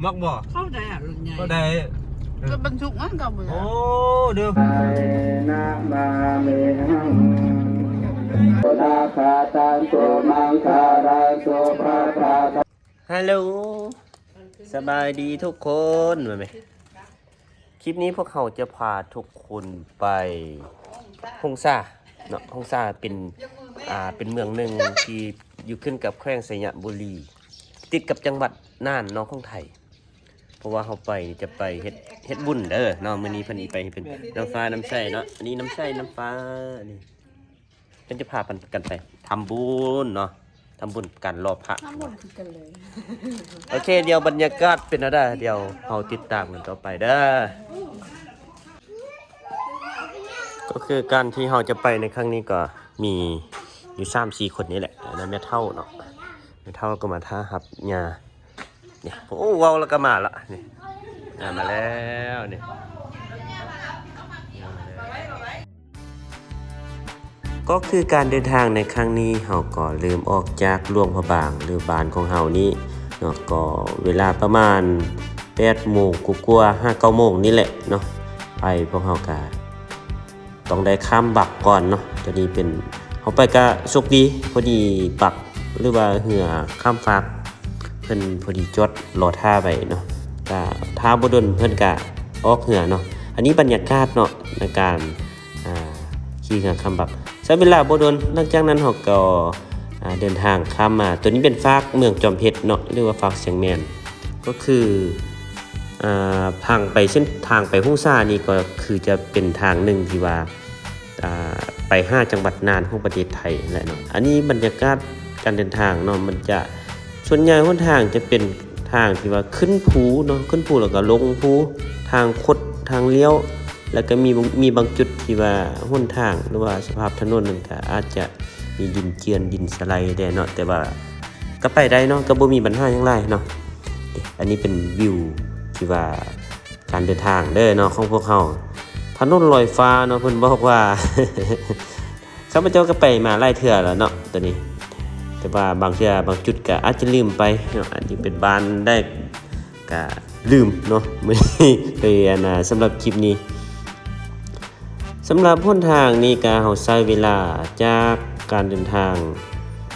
ມັກບໍ່? ເຂົ້າໄດ້ອະ ລົດໃຫຍ່ ເຂົ້າໄດ້. ລົດບັນທຸກມັນກໍບໍ່ໄດ້. ໂອ້ ເດີ Hello ສະບາຍດີທຸກຄົນ ມາແມ. ຄລິບນີ້ພວກເຮົາຈະພາທຸກຄົນໄປຫົງສາເນາະ. ຫົງສາເປັນ ອ່າ ເປັນເມືອງໜຶ່ງທີ່ຢູ່ຂຶ້ນກັບແຂວງໄຊຍະບູລີ ຕິດກັບຈັງຫວັດນ່ານເນາະ ຂອງໄທ. ເພາະວ່າເຮົາໄປນີ້ຈະໄປເຮັດ ເຮັດບຸນເດີເນາະ. ມື້ນີ້ເພິ່ນຊິໄປເປັນນ້ຳຟ້ານ້ຳໃສເນາະ. ອັນນີ້ນ້ຳໃສນ້ຳຟ້າ ອັນນີ້ ເພິ່ນຈະພາກັນໄປທຳບຸນເນາະ ທຳບຸນການຫຼໍ່ພະ ທຳບຸນຄືກັນເລີຍ. ໂອເຄ ດຽວບັນຍາກາດເປັນແນວໃດ ດຽວເຮົາຕິດຕາມກັນຕໍ່ໄປເດີ. ກໍຄືການທີ່ເຮົາຈະໄປໃນຄັ້ງນີ້ກໍມີຢູ່ສາມສີ່ຄົນນີ້ແຫຼະ ແມ່ເຖົ້າເນາະ ແມ່ເຖົ້າກໍມາຖ້າຮັບຍ່າ. ນີ້ ໂອ້ ເວົ້າແລ້ວກໍມາລະ ນີ້ ອ່າ ມາແລ້ວນີ້. ກໍຄືການເດີນທາງໃນຄັ້ງນີ້ ເຮົາກໍເລີ່ມອອກຈາກຫຼວງພະບາງ ຫຼື ບ້ານຂອງເຮົານີ້ເນາະ ກໍເວລາປະມານແປດໂມງກວ່າໆ ຫາເກົ້າໂມງນີ້ແຫຼະເນາະ. ໄປ ພວກເຮົາກະ ຕ້ອງໄດ້ຂ້າມບັກກ່ອນເນາະ. ຕົວນີ້ເປັນ ເຮົາໄປກະໂຊກດີ ພໍດີບັກ ຫຼືວ່າເຮືອຂ້າມຟາກ ເພິ່ນພໍດີຈອດລໍຖ້າໄວ້ເນາະ ກະຖ້າບໍ່ດົນເພິ່ນກະອອກເຮືອເນາະ. ອັນນີ້ບັນຍາກາດເນາະ ໃນການ ອ່າ ຂີ່ເຮືອຂ້າມບັກ ໃຊ້ເວລາບໍ່ດົນ. ຫຼັງຈາກນັ້ນເຮົາກໍ ອ່າ ເດີນທາງຂ້າມມາ ຕົວນີ້ເປັນຟາກເມືອງຈອມເພັດເນາະ ຫຼືວ່າຟາກຊຽງແມນ. ກໍຄື ອ່າ ທາງໄປ ເສັ້ນທາງໄປຫົງສານີ້ກໍຄືຈະເປັນທາງໜຶ່ງທີ່ວ່າ ອ່າ ໄປຫາຈັງຫວັດນ່ານຂອງປະເທດໄທຫັ້ນແຫຼະເນາະ. ອັນນີ້ບັນຍາກາດການເດີນທາງເນາະ ມັນຈະ ສ່ວນໃຫຍ່ຫົນທາງຈະເປັນທາງທີ່ວ່າຂຶ້ນພູເນາະ ຂຶ້ນພູແລ້ວກໍລົງພູ ທາງຄົດ ທາງລ້ຽວ ແລ້ວກໍມີ ມີບາງຈຸດທີ່ວ່າຫົນທາງ ຫຼືວ່າສະພາບຖະໜົນນັ້ນກໍອາດຈະມີດິນເຈື່ອນ ດິນສະໄລແດ່ເນາະ ແຕ່ວ່າກໍໄປໄດ້ເນາະ ກໍບໍ່ມີບັນຫາຫຍັງຫຼາຍເນາະ. ອັນນີ້ເປັນວິວທີ່ວ່າ ການເດີນທາງເດີເນາະ ຂອງພວກເຮົາ ຖະໜົນລອຍຟ້າເນາະ. ເພິ່ນບອກວ່າ ຂ້າພະເຈົ້າກໍໄປມາຫຼາຍເທື່ອແລ້ວເນາະ ຕົວນີ້ ແຕ່ວ່າບາງເທື່ອບາງຈຸດກໍອາດຈະລືມໄປເນາະ. ອັນນີ້ເປັນບ້ານໃດກໍລືມເນາະ ມື້ນີ້ໄປ ອັນນ່າ ສຳລັບຄລິບນີ້. ສຳລັບຫົນທາງນີ້ກະເຮົາໃຊ້ເວລາຈາກການເດີນທາງ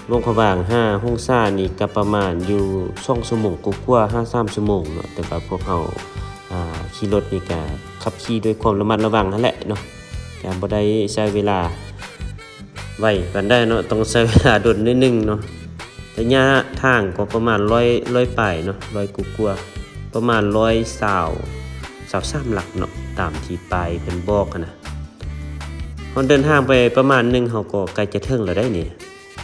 ຫຼວງພະບາງຫາຫົງສານີ້ກະປະມານຢູ່ສອງຊົ່ວໂມງກວ່າໆ ຫາສາມຊົ່ວໂມງເນາະ. ແຕ່ວ່າພວກເຮົາ ອ່າ ຂີ່ລົດນີ້ກະຂັບຂີ່ດ້ວຍຄວາມລະມັດລະວັງຫັ້ນແຫຼະເນາະ ກະບໍ່ໄດ້ໃຊ້ເວລາໄວປານໃດເນາະ ຕ້ອງໃຊ້ເວລາດົນໜ້ອຍໜຶ່ງເນາະ. ໄລຍະທາງກໍປະມານຮ້ອຍ ຮ້ອຍປາຍເນາະ ຮ້ອຍກວ່າໆ ປະມານຮ້ອຍຊາວ ຊາວສາມຫຼັກເນາະ ຕາມທີ່ປ້າຍເພິ່ນບອກຫັ້ນນະ. ເຮົາເດີນທາງໄປປະມານໜຶ່ງ ເຮົາກໍໃກ້ຈະເຖິງແລ້ວໄດ໋ນີ້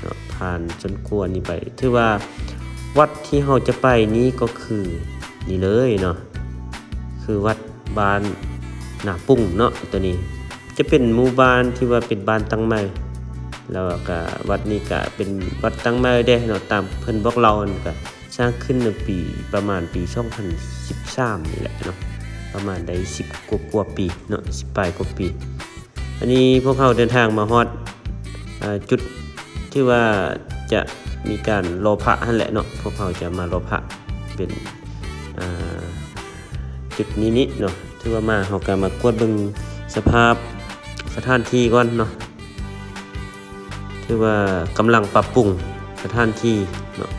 ເນາະ ຜ່ານສົນກວນນີ້ໄປ. ຖືວ່າວັດທີ່ເຮົາຈະໄປນີ້ກໍຄືນີ້ເລີຍເນາະ ຄືວັດບ້ານນາປຸ້ງເນາະ. ຕົວນີ້ຈະເປັນໝູ່ບ້ານທີ່ວ່າເປັນບ້ານຕັ້ງໃໝ່ ແລ້ວກະວັດນີ້ກະເປັນວັດຕັ້ງໃໝ່ເດ້ເນາະ ຕາມເພິ່ນບອກເລົ່າຫັ້ນ ກະ ສ້າງຂຶ້ນໃນປີ ປະມານປີສອງພັນສິບສາມນີ້ແຫຼະເນາະ ປະມານໄດ້ສິບກວ່າ ກວ່າປີເນາະ ສິບປາຍກວ່າປີ. ອັນນີ້ພວກເຮົາເດີນທາງມາຮອດ ເອີ ຈຸດທີ່ວ່າຈະມີການຫຼໍ່ພະຫັ້ນແຫຼະເນາະ ພວກເຮົາຈະມາຫຼໍ່ພະເປັນ ອ່າ ຈຸດນີ້ນີ້ເນາະ. ຖືວ່າມາ ເຮົາກໍມາກວດເບິ່ງສະພາບສະຖານທີ່ກ່ອນເນາະ. ຖືວ່າກຳລັງປັບປຸງສະຖານທີ່ເນາະ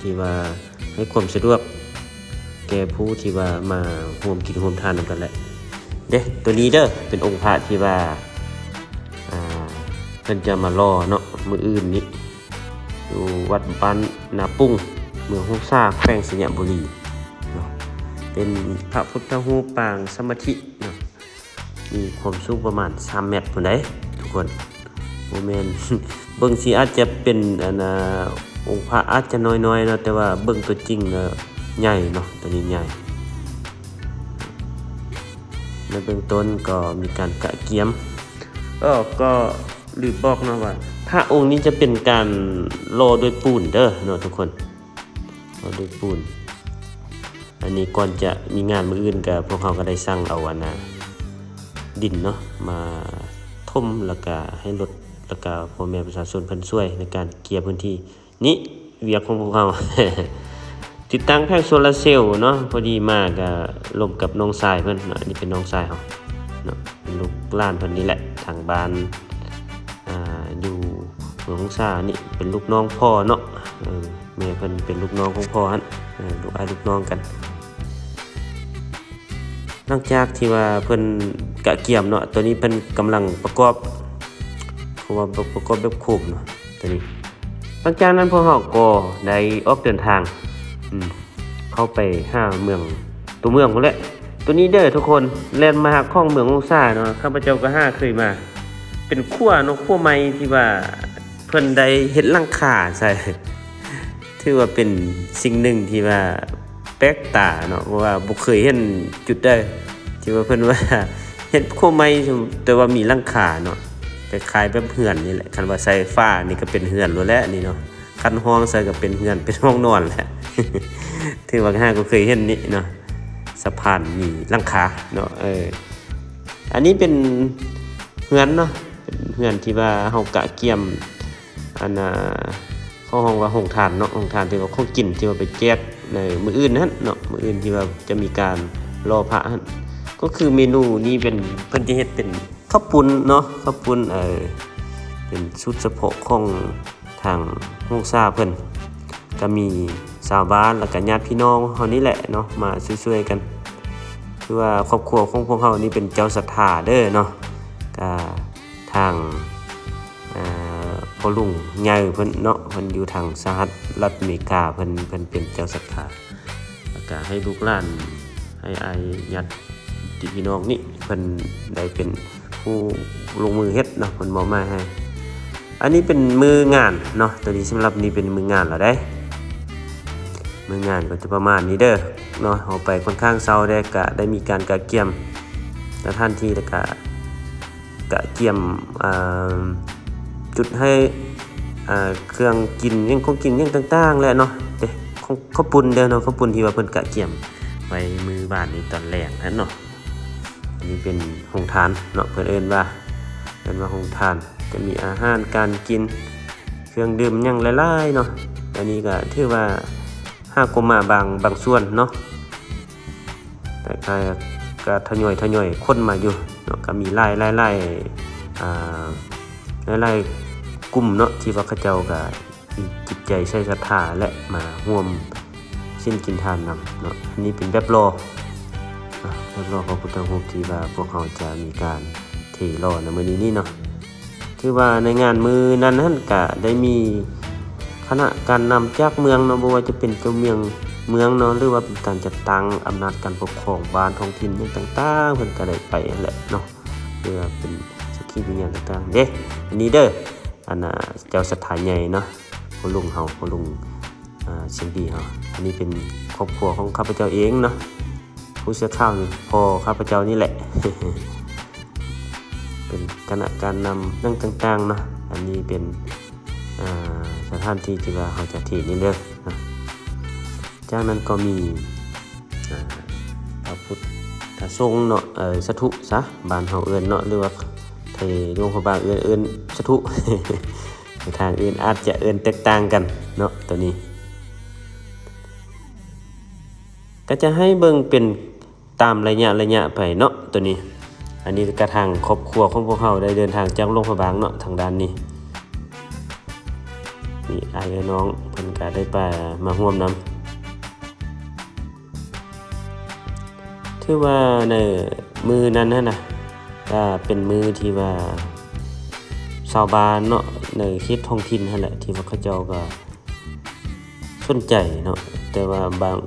ທີ່ວ່າໃຫ້ຄວາມສະດວກແກ່ຜູ້ທີ່ວ່າມາຮ່ວມກິນຮ່ວມທານນຳກັນແຫຼະເດ້. ຕົວນີ້ເດີ ເປັນອົງພະທີ່ວ່າ ອ່າ ເພິ່ນຈະມາຫຼໍ່ເນາະ ມື້ອື່ນນີ້ ຢູ່ວັດບ້ານນາປຸ້ງ ເມືອງຫົງສາ ແຂວງໄຊຍະບູລີເນາະ. ເປັນພະພຸດທະຮູບປາງສະມາທິເນາະ. ມີຄວາມສູງປະມານສາມແມັດພຸ້ນໃດ໋ທຸກຄົນ ບໍ່ແມ່ນ ເບິ່ງຊິອາດຈະເປັນ ອັນນ່າ ອົງພະອາດຈະນ້ອຍໆເນາະ ແຕ່ວ່າເບິ່ງຕົວຈິງແລ້ວໃຫຍ່ເນາະ ຕົວນີ້ໃຫຍ່. ໃນເບື້ອງຕົ້ນກໍມີການກະກຽມ ເອີ ກໍລືມບອກເນາະວ່າ ພະອົງນີ້ຈະເປັນການຫຼໍ່ດ້ວຍປູນເດີເນາະທຸກຄົນ. ເອົາດ້ວຍປູນ. ອັນນີ້ກ່ອນຈະມີງານມື້ອື່ນກະ ພວກເຮົາກະໄດ້ສັ່ງເອົາອັນນ່າ ດິນເນາະ ມາຖົມ ແລ້ວກະໃຫ້ລົດ ແລ້ວກະພໍ່ແມ່ປະຊາຊົນເພິ່ນຊ່ວຍໃນການເກຍພື້ນທີ່. ນີ້ວຽກຂອງພວກເຮົາ ຕິດຕັ້ງແຜງໂຊລາເຊວເນາະ ພໍດີມາກະລົມກັບນ້ອງຊາຍເພິ່ນເນາະ ອັນນີ້ເປັນນ້ອງຊາຍເຮົາເນາະ ເປັນລູກຫຼານເພິ່ນນີ້ແຫຼະ ທາງບ້ານ ອ່າ ຢູ່ເມືອງຫົງສານີ້ ເປັນລູກນ້ອງພໍ່ເນາະ ເອີ ແມ່ເພິ່ນເປັນລູກນ້ອງຂອງພໍ່ຫັ້ນ ເອີ ລູກອ້າຍລູກນ້ອງກັນ. ຫຼັງຈາກທີ່ວ່າເພິ່ນກະກຽມເນາະ ຕອນນີ້ເພິ່ນກຳລັງປະກອບ ເພາະວ່າປະກອບແບບໂຄມເນາະ ຕອນນີ້ ຫຼັງຈາກນັ້ນພວກເຮົາກໍໄດ້ອອກເດີນທາງ ອືມ ເຂົ້າໄປຫາເມືອງ ຕົວເມືອງພຸ້ນແຫຼະ ຕົວນີ້ເດີທຸກຄົນ ແລນມາຮາກຂອງເມືອງຫົງສາເນາະ ຂ້າພະເຈົ້າກໍຫາເຄີຍມາ ເປັນຂົວເນາະ ຂົວໄມ້ທີ່ວ່າເພິ່ນໄດ້ເຮັດຫຼັງຄາໃສ່ ຖືວ່າເປັນສິ່ງໜຶ່ງທີ່ວ່າແປກຕາເນາະ ເພາະວ່າບໍ່ເຄີຍເຫັນຈຸດໃດ ທີ່ວ່າເພິ່ນວ່າເຮັດຂົວໄມ້ ແຕ່ວ່າມີຫຼັງຄາເນາະ ຄ້າຍໆແບບເຮືອນນີ້ແຫຼະ ຄັນວ່າໃສ່ຝານີ້ກໍເປັນເຮືອນໂລດແຫຼະນີ້ເນາະ ຄັນຫ້ອງໃສ່ກໍເປັນເຮືອນ ເປັນຫ້ອງນອນແຫຼະ ຖືວ່າຫາກໍເຄີຍເຫັນນີ້ເນາະ ສະພານມີຫຼັງຄາເນາະ ເອີ ອັນນີ້ເປັນເຮືອນເນາະ ເປັນເຮືອນທີ່ວ່າເຮົາກະກຽມ ອັນນ່າ ເຂົາຮ້ອງວ່າໂຮງທານເນາະ ໂຮງທານທີ່ວ່າຂອງກິນທີ່ວ່າໄປແຈກໃນມື້ອື່ນຫັ້ນເນາະ ມື້ອື່ນທີ່ວ່າຈະມີການຫຼໍ່ພະຫັ້ນ ກໍຄືເມນູນີ້ເປັນ ເພິ່ນຈະເຮັດເປັນເຂົ້າປຸ້ນເນາະ ເຂົ້າປຸ້ນ ເອີ ເປັນສູດສະເພາະຂອງທາງຫົງສາເພິ່ນ ກະມີຊາວບ້ານ ແລ້ວກະຍາດພີ່ນ້ອງເຮົານີ້ແຫຼະເນາະ ມາຊ່ວຍໆກັນ ຄືວ່າຄອບຄົວຂອງພວກເຮົານີ້ເປັນເຈົ້າສັດທາເດີເນາະ ກະ ທາງ ເອີ ພໍ່ລຸງໃຫຍ່ເພິ່ນເນາະ ເພິ່ນຢູ່ທາງສະຫະລັດອາເມລິກາ ເພິ່ນ ເພິ່ນເປັນເຈົ້າສັດທາ ແລ້ວກະໃຫ້ລູກຫຼານ ໃຫ້ອ້າຍຍາດຕິພີ່ນ້ອງນີ້ ເພິ່ນໄດ້ເປັນຜູ້ລົງມືເຮັດເນາະ ເພິ່ນມອບໝາຍໃຫ້ ອັນນີ້ເປັນມື້ງານເນາະ ໂຕນີ້ສຳລັບນີ້ເປັນມື້ງານແລ້ວເດ້ ມື້ງານກໍຈະປະມານນີ້ເດີເນາະ ເຮົາໄປຂ້ອນຂ້າງເຊົ້າແດ່ ກະໄດ້ມີການກະກຽມສະຖານທີ່ ແລ້ວກະ ກະກຽມ ອ່າ ຈຸດໃຫ້ ອ່າ ເຄື່ອງກິນ ຫຍັງ ຂອງກິນຫຍັງຕ່າງໆແຫຼະເນາະ ເດ້ ຂອງ ເຂົ້າປຸ້ນເດີເນາະ ເຂົ້າປຸ້ນທີ່ວ່າເພິ່ນກະກຽມໄວ້ມື້ວານນີ້ຕອນແລງຫັ້ນເນາະ ອັນນີ້ເປັນໂຮງທານເນາະ ເພິ່ນເອີ້ນວ່າ ເອີ້ນວ່າໂຮງທານ ຈະມີອາຫານການກິນ ເຄື່ອງດື່ມຫຍັງຫຼາຍໆເນາະ ອັນນີ້ກະຖືວ່າ ຫາກໍມາບາງ ບາງສ່ວນເນາະ ແຕ່ກະ ກະທະຍອຍ ທະຍອຍຄົນມາຢູ່ເນາະ ກະມີຫຼາຍ ຫຼາຍ ຫຼາຍ ອ່າ ຫຼາຍ ຫຼາຍກຸ່ມເນາະ ທີ່ວ່າເຂົາເຈົ້າກະມີຈິດໃຈໃສ່ສັດທາ ແລະ ມາຮ່ວມສິນກິນທານນຳເນາະ ອັນນີ້ເປັນແບບຫຼໍ່ເນາະ ແບບຫຼໍ່ພະພຸດທະຮູບທີ່ວ່າພວກເຮົາຈະມີການເທຫຼໍ່ໃນມື້ນີ້ນີ້ເນາະ. ຖືວ່າໃນງານມື້ນັ້ນຫັ້ນກະໄດ້ມີຄະນະການນຳຈາກເມືອງເນາະ ບໍ່ວ່າຈະເປັນເຈົ້າເມືອງ ເມືອງເນາະ ຫຼືວ່າເປັນການຈັດຕັ້ງອຳນາດການປົກຄອງບ້ານທ້ອງຖິ່ນຫຍັງຕ່າງໆ ເພິ່ນກະໄດ້ໄປຫັ້ນແຫຼະເນາະ ຫຼືວ່າເປັນສັກຂີວິນຍານຕ່າງໆເດ້ ອັນນີ້ເດີ ອັນນ່າ ເຈົ້າສັດທາໃຫຍ່ເນາະ ພໍ່ລຸງເຮົາ ພໍ່ລຸງ ອ່າ ຊຽງດີເຮົາ ອັນນີ້ເປັນຄອບຄົວຂອງຂ້າພະເຈົ້າເອງເນາະ ຜູ້ເສື້ອຂາວນີ້ພໍ່ຂ້າພະເຈົ້ານີ້ແຫຼະ ເປັນຄະນະການນຳຫຍັງຕ່າງໆເນາະ ອັນນີ້ເປັນ ອ່າ ສະຖານທີ່ທີ່ວ່າເຮົາຈະເທນີ້ເດີເນາະ ຈາກນັ້ນກໍມີ ອ່າ ພະພຸດທະສົງເນາະ ເອີ ສາທຸຊະ ບ້ານເຮົາເອີ້ນເນາະ ຫຼືວ່າໄທຫຼວງພະບາງເອີ້ນ ເອີ້ນສາທຸ ທາງອື່ນອາດຈະເອີ້ນແຕກຕ່າງກັນເນາະ ໂຕນີ້ ກໍຈະໃຫ້ເບິ່ງເປັນຕາມໄລຍະ ໄລຍະໄປເນາະ ໂຕນີ້ ອັນນີ້ກະທາງຄອບຄົວຂອງພວກເຮົາໄດ້ເດີນທາງຈາກຫຼວງພະບາງເນາະ ທາງດ້ານນີ້ ນີ້ອ້າຍເອື້ອຍນ້ອງເພິ່ນກະໄດ້ໄປ ມາຮ່ວມນຳ ຖືວ່າໃນມື້ນັ້ນຫັ້ນນະ ກະເປັນມື້ທີ່ວ່າຊາວບ້ານເນາະ ໃນເຂດທ້ອງຖິ່ນຫັ້ນແຫຼະ ທີ່ວ່າເຂົາເຈົ້າກະສົນໃຈເນາະ ແຕ່ວ່າບາງ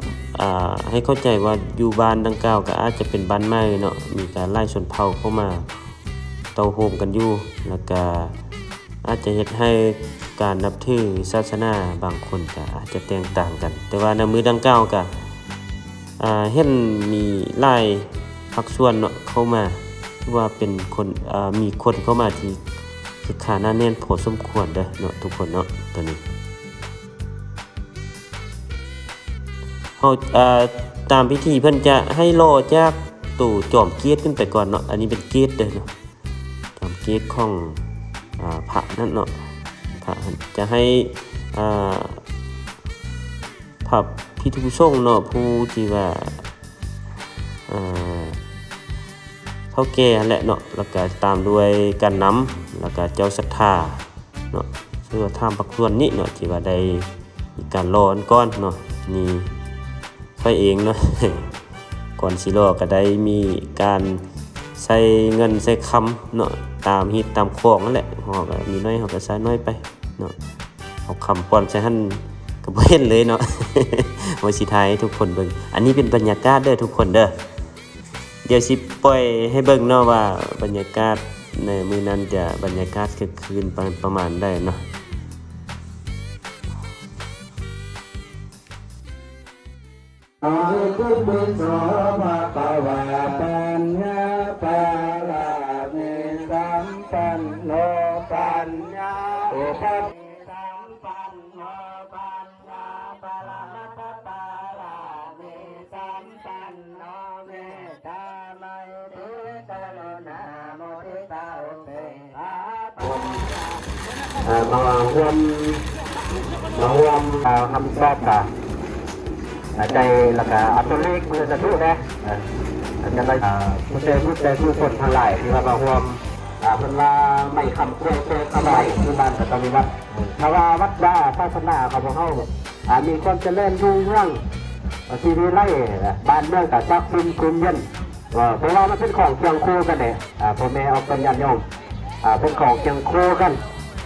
ອ່າ ໃຫ້ເຂົ້າໃຈວ່າຢູ່ບ້ານດັ່ງກ່າວກະອາດຈະເປັນບ້ານໃໝ່ເນາະ ມີການຫຼາຍຊົນເຜົ່າເຂົ້າມາ ເຕົ້າໂຮມກັນຢູ່ ແລ້ວກະອາດຈະເຮັດໃຫ້ການນັບຖືສາສະໜາບາງຄົນກະອາດຈະແຕກຕ່າງກັນ ແຕ່ວ່າໃນມື້ດັ່ງກ່າວກະ ອ່າ ເຫັນມີຫຼາຍພາກສ່ວນເນາະ ເຂົ້າມາ ຖືວ່າເປັນຄົນ ອ່າ ມີຄົນເຂົ້າມາທີ່ຄືຄາໜາແໜ້ນພໍສົມຄວນເດີເນາະ ທຸກຄົນເນາະ ໂຕນີ້ ເຮົາ ເອີ ຕາມພິທີເພິ່ນຈະໃຫ້ຫຼໍ່ຈາກໂຕຈອມເກດຂຶ້ນໄປກ່ອນເນາະ ອັນນີ້ເປັນເກດເດີເນາະ ຈອມເກດຂອງ ອາ ພະນັ້ນເນາະ ພະຫັ້ນຈະໃຫ້ ອາ ພະ ທີ່ທຸກສົງເນາະ ຜູ້ທີ່ວ່າ ເອີ ເຖົ້າແກ່ຫັ້ນແຫຼະເນາະ ແລ້ວກະຕາມດ້ວຍການນຳ ແລ້ວກະເຈົ້າສັດທາເນາະ ເຊິ່ງວ່າຖ້ຳພະກວນນີ້ເນາະ ທີ່ວ່າໄດ້ມີການຫຼໍ່ກັນກ່ອນເນາະ ນີ້ ຂ້ອຍເອງເນາະ ກ່ອນຊິຫຼໍ່ກໍໄດ້ມີການໃຊ້ເງິນໃຊ້ຄຳເນາະ ຕາມຮີດຕາມຄອງນັ້ນແຫຼະ ເຮົາກໍມີໜ້ອຍເຮົາກໍໃຊ້ໜ້ອຍໄປເນາະ ເອົາຄຳປ່ອນໃສ່ຫັ້ນກໍບໍ່ເຫັນເລີຍເນາະ ວ່າຊິຖ່າຍໃຫ້ທຸກຄົນເບິ່ງ ອັນນີ້ເປັນບັນຍາກາດເດີທຸກຄົນເດີ ດຽວຊິປ່ອຍໃຫ້ເບິ່ງເນາະວ່າບັນຍາກາດໃນມື້ນັ້ນຈະບັນຍາກາດຄຶກຄື້ນປະ ປະມານໃດເນາະ. ອະຕິປິໂສ ພະຄະວາ ປັນຍາ ປາລະມີ ສຳປັນໂນ ປັນຍາ ອຸປະ ສຳປັນໂນ ປັນຍາ ປະລະມັດຖະ ປາລະມີ ສຳປັນໂນ ເມດຕາ ໄມຕີ ກະລຸນາ ມຸທິຕາ ອຸເບກ ເອີ ມາຮ່ວມ ມາຮ່ວມ ເອີ ຮັບຜິດຊອບກະໃຈ ແລ້ວກະອັດຕະເລກເພື່ອສາທຸແດ່ ເອີ ອັນນັ້ນ ເອີ ຜູ້ໃຈບຸນໃຈກຸສົນທັງຫຼາຍທີ່ວ່າມາຮ່ວມ ເອີ ເພິ່ນວ່າໄມ້ຄຳແຄວ ແຄວຄຳໄມ້ ທີ່ບ້ານກະຕະວິວັດ ເອີ ຖ້າວ່າວັດວາສາສະໜາຂອງພວກເຮົາ ເອີ ມີຄວາມຈະເລີນຮຸ່ງເຮືອງ ເອີ ສີວິໄລ ເອີ ບ້ານເມືອງກະສັກຊຸ່ມ ຊຸ່ມເຢັນ ເອີ ເພາະວ່າມັນເປັນຂອງຄຽງຄູ່ກັນເດ້ ອາ ພໍ່ແມ່ອອກຕົນຍາດໂຍມ ອາ ເປັນຂອງຄຽງຄູ່ກັນ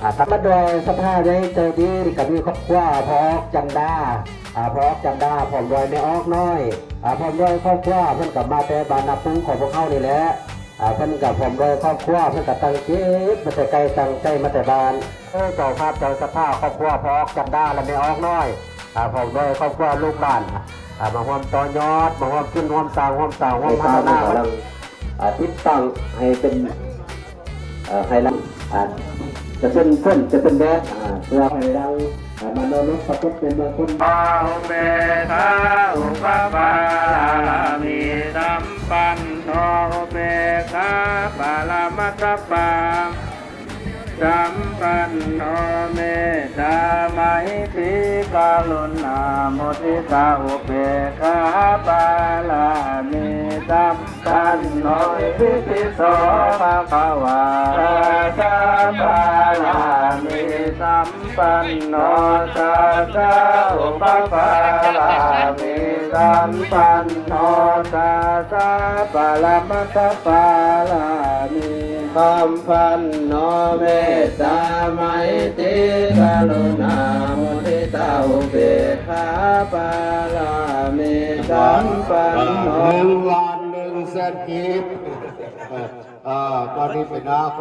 ອາ ຕາມມາດ້ວຍສັດທາໃຫຍ່ໃຈດີ ກໍມີຄອບຄົວພໍ່ອອກ ຈັນດາ ອາ ພໍ່ອອກ ຈັນດາ ພ້ອມດ້ວຍແມ່ອອກນ້ອຍ ອາ ພ້ອມດ້ວຍຄອບຄົວ ເພິ່ນກໍມາແຕ່ບ້ານນາປຸງຂອງພວກເຮົານີ້ແຫຼະ ອາ ເພິ່ນກໍພ້ອມດ້ວຍຄອບຄົວ ເພິ່ນກໍຕັ້ງຈິດມາແຕ່ໄກ ຕັ້ງໃຈມາແຕ່ບ້ານ ເອີ ເຈົ້າພາບເຈົ້າສັດທາ ຄອບຄົວພໍ່ອອກ ຈັນດາ ແລະ ແມ່ອອກນ້ອຍ ອາ ພ້ອມດ້ວຍຄອບຄົວລູກຫຼານ ອາ ມາຮ່ວມຕໍ່ຍອດ ມາຮ່ວມທຶນຮ່ວມສ້າງ ຮ່ວມສ້າງ ຮ່ວມພັດທະນາ ໃຫ້ສ້າງກຳລັງ ອາ ຕິດຕັ້ງໃຫ້ເປັນ ເອີ ໃຫ້ລະ ອາ ຈະເປັນຝົນ ຈະເປັນແດດ ອາ ເພື່ອໃຫ້ເຮົາ ອາ ມະໂນລົດປາກົດເປັນເມືອງຄົນ ອາ ອຸເບກຂາ ອຸປະປາລະມີ ສຳປັນໂນ ອຸເບກຂາ ປະລະມັດຖະປາ ສຳປັນໂນ ເມດຕາ ໄມຕີ ກະລຸນາ ມຸທິຕາ ອຸເບກຂາ ປາລະມີ ສຳປັນໂນ ອິຕິປິໂສ ພະຄະວາ ສາສະ ປາລະມີ ສຳ ປັນໂນ ສາສະ ອຸປະປາລະມີ ສຳປັນໂນ ສາສະ ປະລະມັດຖະປາລະມີ ສຳປັນໂນ ເມດຕາ ໄມຕີ ກະລຸນາ ມຸທິຕາ ອຸເບກຂາ ປາລະມີ ສຳປັນໂນ ໜຶ່ງລ້ານໜຶ່ງແສນກີບ. ເອີ ຕອນນີ້ໄປນາໄຟ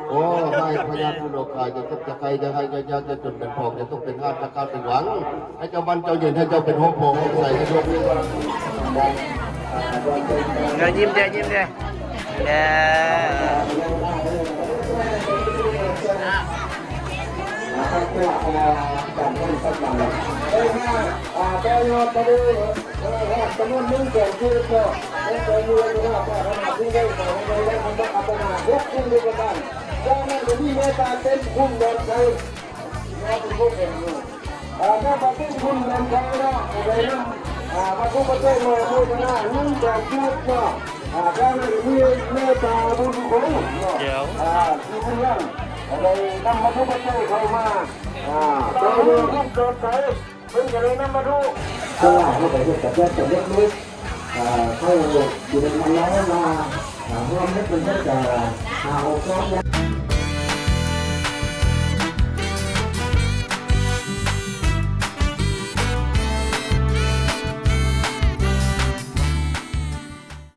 ໂອ້ ໄຟພະຍາດບຸນໂອກາ ຈະເຈັບຈະໄຂ້ ຈະໄຫ້ຈະຍາກ ຈະຈົນເປັນຜອງ ຈະຕົກເປັນຫາດ ຈະຂາດເປັນຫວັງ ໃຫ້ເຈົ້າໝັ້ນເຈົ້າຍືນ ໃຫ້ເຈົ້າເປັນໂຮມໂພໂຮມໄຊ ໃຫ້ໂລກນີ້ ເດີ ຍິ້ມເດີ ຍິ້ມເດີ ເດີ ອ່າ ໄປຮອດມາເດີ ເອີ ຮອດຈຳນວນໜຶ່ງແສນຊີວິດເນາະ ໃນໃຈມີເວລາປາດໜ້າທີ່ໄດ້ຂອງໃນວັດທຳມະອັດຕະນາ ເຮັດຂຶ້ນດ້ວຍປະການ ຈາກນັ້ນກໍມີແມ່ຕາເຕັມຄຸ້ມດອນໄຊ ມາເປັນຜູ້ແທນຢູ່ ອ່າ ແມ່ຕາເຕັມຄຸ້ມດອນໄຊເນາະ ກໍໄດ້ນຳ ອ່າ ວັດຖຸປັດໄຈມາໂມທະນາໜຶ່ງແສນຊີວິດເນາະ ອ່າ ຈາກນັ້ນກໍມີແມ່ຕາບຸນຄົງເນາະ ອ່າ ທີ່ບຸນຍັງ ກໍໄດ້ນຳວັດຖຸປັດໄຈເຂົ້າມາ ອ່າ ຕໍ່ເນື່ອງຂຶ້ນຕໍ່ໄປ ເພິ່ນກໍເລີຍນຳມາດູ ເພາະວ່າເຮົາໄປເຮັດກະແຈກສຳເລັດຮູບ ເອີ ເຮົາຢູ່ໃນເມືອງລາວມາ ເອີ ຮ່ວມເຮັດເປັນເພິ່ນກະຫ້າຫົກຊອງ